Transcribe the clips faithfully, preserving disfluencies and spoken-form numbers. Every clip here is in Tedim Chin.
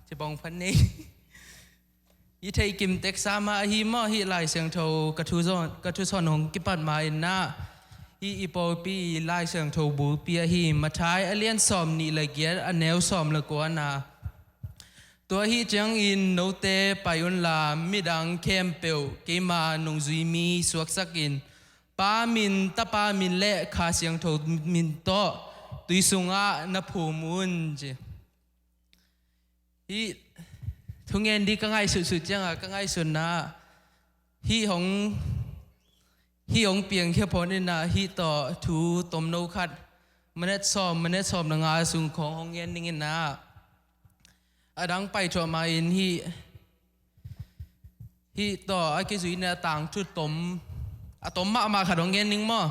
Cibawng phan nei. I theih kim teksa mah ahi maw, hih Lai Siangtho ka thu zawn, ka thusawn hong kipat ma in ah, hih i pawlpi i Lai Siangtho bulpi ahi Matthai a lian sawm nih le giat, a neu sawm le kuana. Tua ahi ciangin note pai unla, midang khempeuh keima nungzui mi suaksak in, Pa min, Tapa min le Kha Siangtho min tawh tui sungah na phum un, ci. Hih thungen ding ka ngaihsutsut ciangah, ka ngaihsutna ah, hih hong, hih hong piangkhia phot in ah, hih tawh thu tomno khat, minute sawm, minute sawm le nga sung khawng hong ngen ning in ah, a dang pai thuah ma in hih, hih tawh a kizui in a tangthu tom, a tom mahmah khat hong ngen ning maw.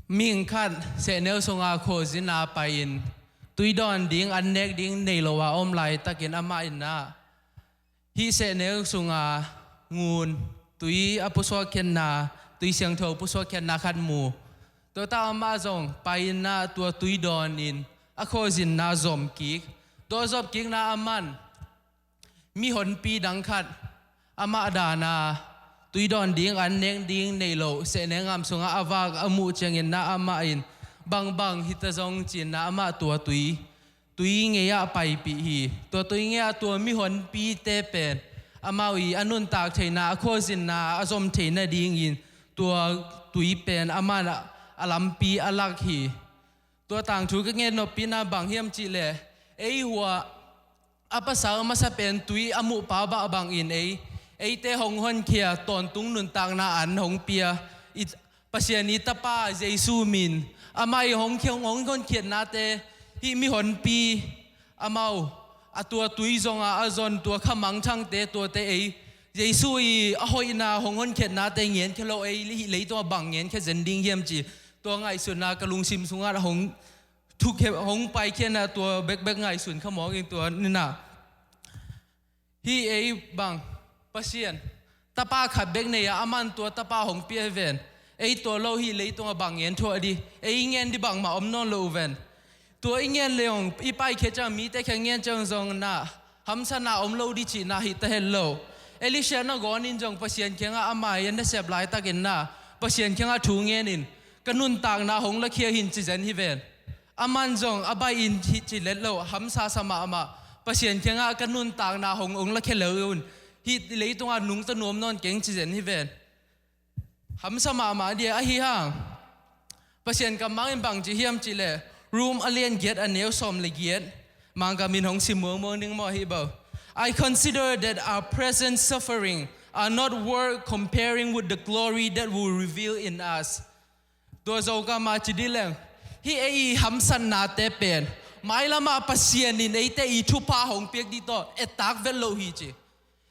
Mihing khat sehnel sunga khualzin a pai in, tui dawn ding, an nek ding nei lo a om laitakin amah in ah, hih sehnel sunga ngun, tui a pusuakkhiatna, tui siangtho pusuakkhiatna khat mu. Tua ta amah zong pai in ah tua tui dawn in a khualzinna zom kik. Tua zom kikna aman mihonpi dang khat, amah dan a tui dawn ding, an nek ding nei lo, sehnel ngam sungah a vak a muh ciangin ah amah in, bangbang hita zong ci-in ah amah tua tui, tui ngei ah paipih hi. Tua tui ngei ah tua mihonpite pen amau i a nuntak theihna, a khualzinna a zom theih nadingin tua tui pen amah in a lampi a lak hi. Tua tangthu ka ngen nop pi in ah bang hiam cih leh, ei hua a pasal masa pen tui a muhpa bah bangin ei, eite hong honkhia, tawntung nuntakna an hong pia, i Pasian i Tapa Jesu min, amah i hong khia, hong honkhiatnate, hih mihonpi amau a tua tui zonga a zon, tua kha mangthangte, tuate ei Jesu i a hoihna, hong honkhiatnate ngenkhia lo, ei hih leitungah bang ngenkhia zen ding hiam ci. Tua ngaihsutna ka lungsim sungah hong thukhe, hong paikhia in ah tua bekbek ngaihsun kha mawk in tua ni in ah, hih ei bang Pasian Tapa khat bek nei a, aman tua Tapa hong pia ven. Ei tua lo hih leitungah bang ngen thuah ding, ei ngen ding bangmah om nawn lo uh ven. Tua i ngen leh hong i paikhia ciang mite khia ngen ciang zong in ah hamsatna om lo ding cihna hi ta het lo. Elisha nangawn in zong Pasian kiangah ama i a nasep laitakin ah Pasian kiangah thu ngen in, ka nuntakna hong lakhia hi in ci zen hi ven. Aman zong a baih in hi ci let lo, hamsa sa mahmah. Pasian kiangah ka nuntakna hong, hong lakhia lo un, hih leitungah nungta nuam nawn keng ci zen hi ven. Hamsa mahmah ding ahi hang. Pasian kam mangin bang ci hiam cih leh, Rom a lian giat a neu sawm le giat, Mangkam in hong sim muangmuang ning maw hih bang. "I consider that our present suffering are not worth comparing with the glory that will reveal in us." Tua Zokam a ci ding leng, hih ei i hamsatnate pen mailamah Pasian in eite i thupha hong piak ding tawh ettak vet lo hi ci.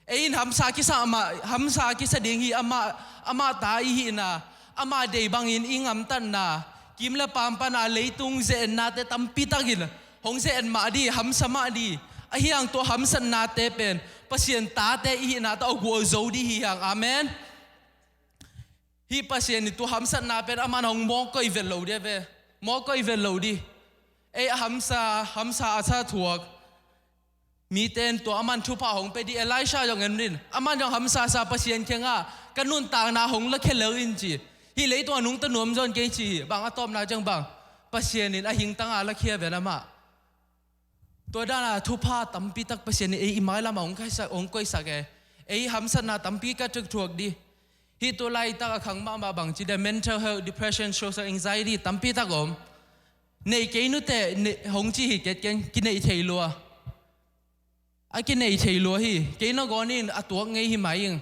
Ei in hamsa kisa mah, hamsa kisa ding hi, amah, amah ta i hihna, amah deih bangin i ngamtatna, kim le paam pana leitung ze-etnate tampi takin hong ze-et mah ding, hamsa mah ding. Ahi hang tua hamsatnate pen Pasian tate i hihna tawh a gualzo ding hi hang. Amen. Hih Pasian i tua hamsatna pen aman hong mawkkoih vet lo ding a ve. Mawkkoih vet lo ding. Ei a hamsa, hamsa a sa thuak mite in tua aman thupha hong pia ding. Elisha zong en ding. Aman zong hamsa sa Pasian kiangah ka nuntakna hong lakhia lo in ci. Hih leitungah nungta nuam zaw in kei ci hi. Bang a tawpna ciang bang, Pasian in a hingtang a lakhia ven amah. Tua dana thupha tampi tak Pasian in ei i mailamah hong koihsak, hong koihsak e. Ei hamsatna tampi ka thuak ding. Hih tua laitak a khang mahmah bang ci ding, mental health, depression, social anxiety tampi tak om. Nei kei nuteh, nei, hong ci hi ket keng, kineih thei lua. A kineih thei lua hi, kei nangawn in a tuak ngei hi mai ing.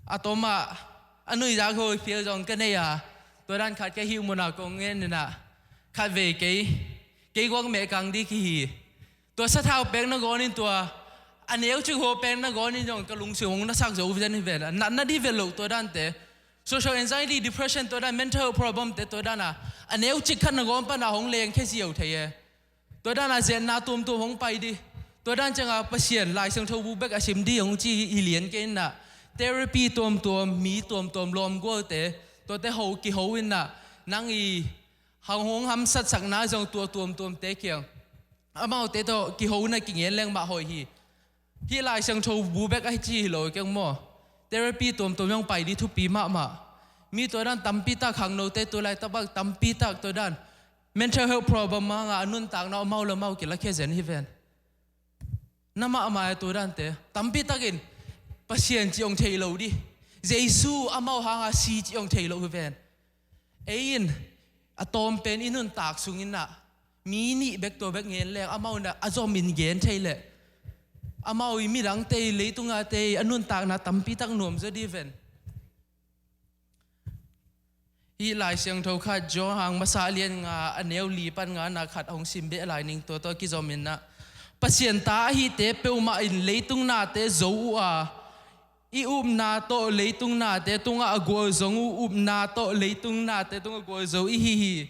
A tawmah a nuihzak hoi phial zong ka nei a, tua dan khat ka hih munah kong ngen in ah, khatvei kei, kei guak mehkang ding kihi. Tua sathau pek nangawn in tua, a neucik hua pek nangawn in zong ka lungsim hong nasak zo zen hi ven. A natna ding vet lo tua dante. Social anxiety, depression tua dan, mental health problem te tua dana, a neucik khat nangawn pana hong lengkhia ziau thei e. Tua dana zetna tuamtuam hong pai ding. Tua dan cianga Pasian Lai Siangtho bu bek a sim ding hong ci hi lian kei in ah. Therapy tuamtuam, mi tuamtuam, lawmgualte, tuate ho kiho in ah, nang i hang hong hamsatsakna zong tua tuamtuamte kiang amaute tawh kihona kingen leng mah hoih hi. Hih Lai Siangtho bu bek ahi ci hi lo keng maw? Therapy tuamtuam zong pai ding thupi mahmah. Mi tua dan tampi tak, khangnote tu laitak bang tampi tak tua dan mental health problem hanga a nuntakna amau le amau kilakhia zen hi ven. Na mahmah a tua dante tampi takin Pasian cih hong thei lo dih. Jesu amau hanga si cih hong thei lo hi ven. Ei in a tawm pen i nuntak sungin ah mi nih bek tua bek ngen leng amau in ah a zomin gen thei leh amau i midangte i leitunga te i a nuntakna tampi tak nuam zaw dih ven. Hih Lai Siangtho khat Johan masa a lian nga a neu li pan nga na khat hong sim beh lai ning, tua tawh kizom in ah Pasian ta ahite peuhmah in leitung nate zo uh a, i upna tawh leitung nate tungah a gualzong uh upna tawh leitung nate tungah gualzo i hi hi.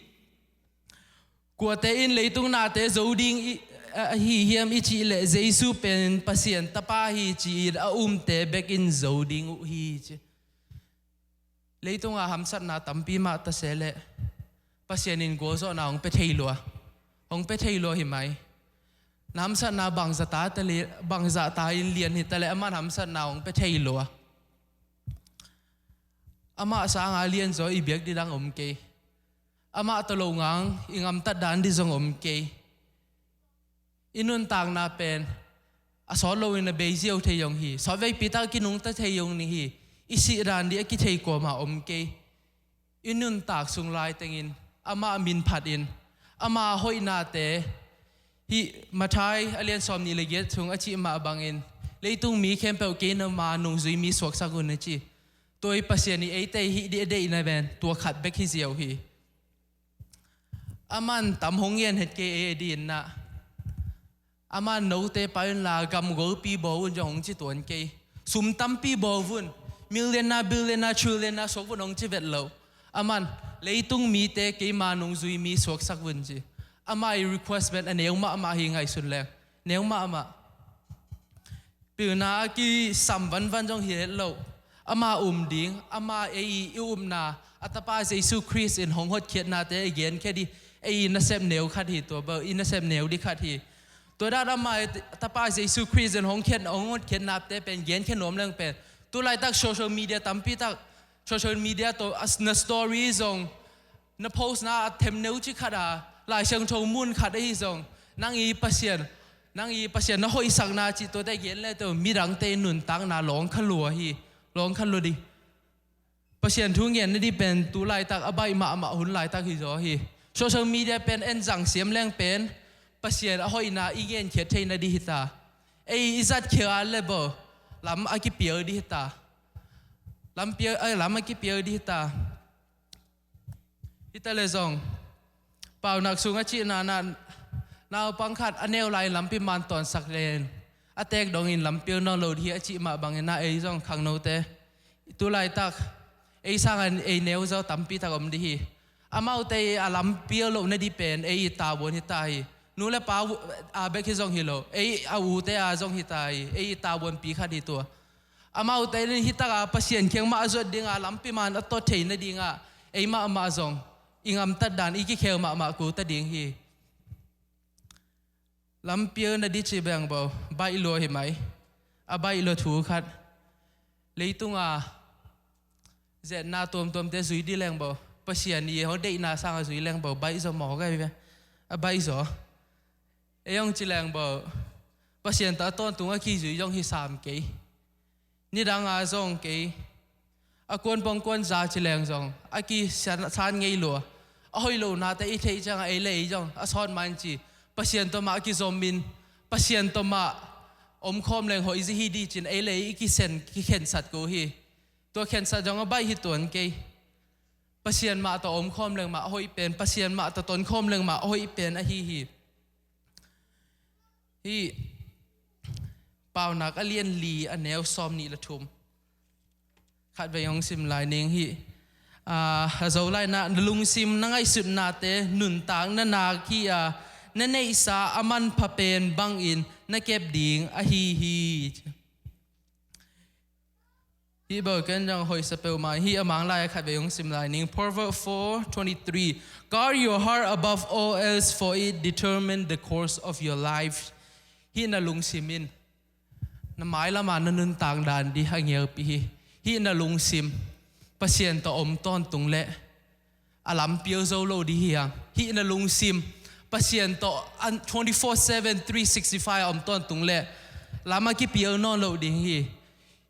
Kuate in leitung nate zo ding i, a, ahi hiam i cih leh Jesu pen Pasian tapa hi ci-in a umte bek in zo ding uh hi ci. Leitunga hamsatna tampi mah ta se leh Pasian in gualzawhna hong pia thei lua. Hong pia thei lua hi mai. Na hamsatna bangzata ta li, bangzata in lian hi ta leh aman hamsatna hong pia thei lua. Amah sanga lianzaw i biak didang om kei. Amah tawh lo ngang i ngamtat dan dih zong om kei. I nuntakna pen a sawt loin a bei ziau thei zong hi. Sawtveipi tak a kinungta thei zong ni hi. I sih dan dih a kithei kuamah om kei. I nuntak sung lai tengin amah min phatin ama hoihnate hih Matthai a lian sawm nih le giat sung a cih mah bangin leitung mi khempeuh kei na ma nungzui mi suaksak un a ci. Tua i Pasian i eite hih dih a deihna ven tua khat bek hi ziau hi. Aman tam hong ngen het kei ei a dinah. Aman note pai unla gamgolpi bawl un zong hong ci tuan kei. Sum tampi bawl vun. Millionaire, billionaire, trillionaire suak vun hong ci vet lo. Aman leitung mite keima nungzui mi suaksak vun ci. Ama i request pen a neu mahmah hi ngaihsun leng. Neu mahmah. Pilna a kisam vanvan zong hi het lo. Ama um ding, ama ei i upna, a tapa Jesu Khrist in hong hotkhiatnate a genkhia dih, ei i nasep neu khat hi tua bel, i nasep neu dih khat hi. Tua dan ama a tapa Jesu Khrist in hong khiat, hong hotkhiatnate pen genkhia nuam leng pen. Tu laitak social media tampi tak, social media tawh a, na story zong, na post na a themneu ci khat a, Lai Siangtho mun khat ahi zong, nang i Pasian, nang i Pasian na hoihsakna cih tuate gen le tawh midangte nuntakna lawng kha lua hi, lawng kha lua dih. Pasian thu ngen na dih pen tu laitak a baih mahmah hun laitak hi zaw hi. Social media pen en zang siam leng pen Pasian a hoihna i ngenkhiat theihna dih hita. Ei i zatkhia le baw lam a kipial dih hita. Lam pial, ai, lam a kipial dih hita. Hita le zong paunak sung a cihna na naupang khat a neu lai lampi man tawnsak len a tek dongin lampi nawn lo dih hi a cih mah bangin na ei zong khangnote tu laitak ei sangan ei neu zaw tampi tak om dih hi. Amaute a lampi lo na dih pen ei i tavuan hita hi. Nu le pa a bek hi zong hi lo, ei a ute a zong hita hi. Ei i tavuanpi khat hi tua. Amaute in hitaka Pasian kiang mah a zuat dinga lampi man a tawt theina dinga ei mahmah zong i ngamtat dan i kikhel mahmah kul ta ding hi. Lampi na dih ci beng bo baih lua hi mai. A baih lua thu khat. Leitunga zetna tuamtuamte zui dih leng bo Pasian i hong deihna sanga zui leng bo baih zaw maw gai ve. A baih zaw. Ei hong ci leng bo Pasian tawh a tawntung a kizui zong hi sam kei. Nidanga zong kei a kuanpong kuanza ci leng zong a kisan ngei lua. A hoih lo nate i theih cianga ei le ei zong a sawt man ci Pasian tawh mah a kizomin Pasian tawh mah omkhawm leng hoih zi hi dih cin ei le ei i kisen kikhensat ko hi. Tua khensat zong a baih hi tuan kei. Pasian mah tawh omkhawm leng mah a hoih pen, Pasian mah tawh tonkhawm leng mah a hoih pen ahi hi. Hih Paunak a lian li a neu sawm nih le thum khat vei hong sim lai ning hi. A, a zo laina na lungsim na ngaihsutnate nuntak na nak hi a, na neihsa a manpha pen bangin na kep ding ahi hi. Hih bel ken zong hoihsa peuhmah hi. A mang lai-ah khat vei hong sim lai ning. Proverbs four twenty-three. Guard your heart above all else, for it determines the course of your life. Hih na lungsim in na mailam a na nuntak dan ding a ngeupih hi. Hih na lungsim Pasian tawh om tawntung leh a lam pial zo lo ding hi hang. Hih na lungsim Pasian tawh an, twenty-four seven, three sixty-five a om tawntung leh lam a kipial nawn lo ding hi.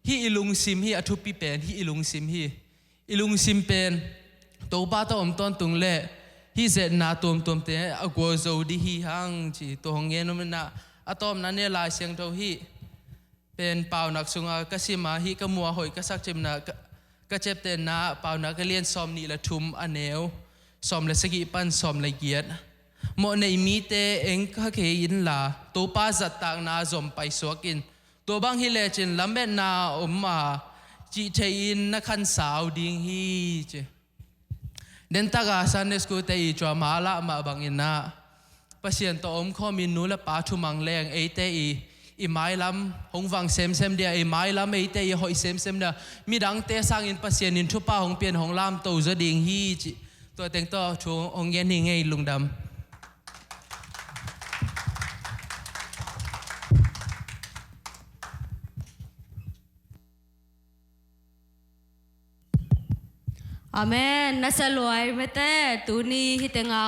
Hih i lungsim hi a thupi pen, hih i lungsim hi. I lungsim pen Topa tawh om tawntung leh hih zetna tuamtuamte a gual zo ding hi hang ci tua hong gen om inah, a tawpna ne Lai Siangtho hih pen Paunak sunga ka sim a, hih ka muh a hoih ka sak cihna, ka, ka ciaptehna Paunak a lian sawm nih le thum, a neu sawm le sagih pan sawm le giat. Mawhnei mite eng kha kei inla, Topa zattakna zom paisuak in. Tua bang hi lecin lametna om a, cih thei-in na khansau ding hi ci. Dentaka Sunday School te i drama lah mah bang inah, Pasian tawh omkhawmin nu le pa thumang leng eite i, i mailam hong vang semsem dia, i mailam eite i hoih semsem dia, midangte sangin Pasian in thupha hong pian hong lamto zaw ding hi ci. Tua teng tawh thu hong gen hi ngei. Lungdam. Amen. Na sa luai mete, tuni hih tengah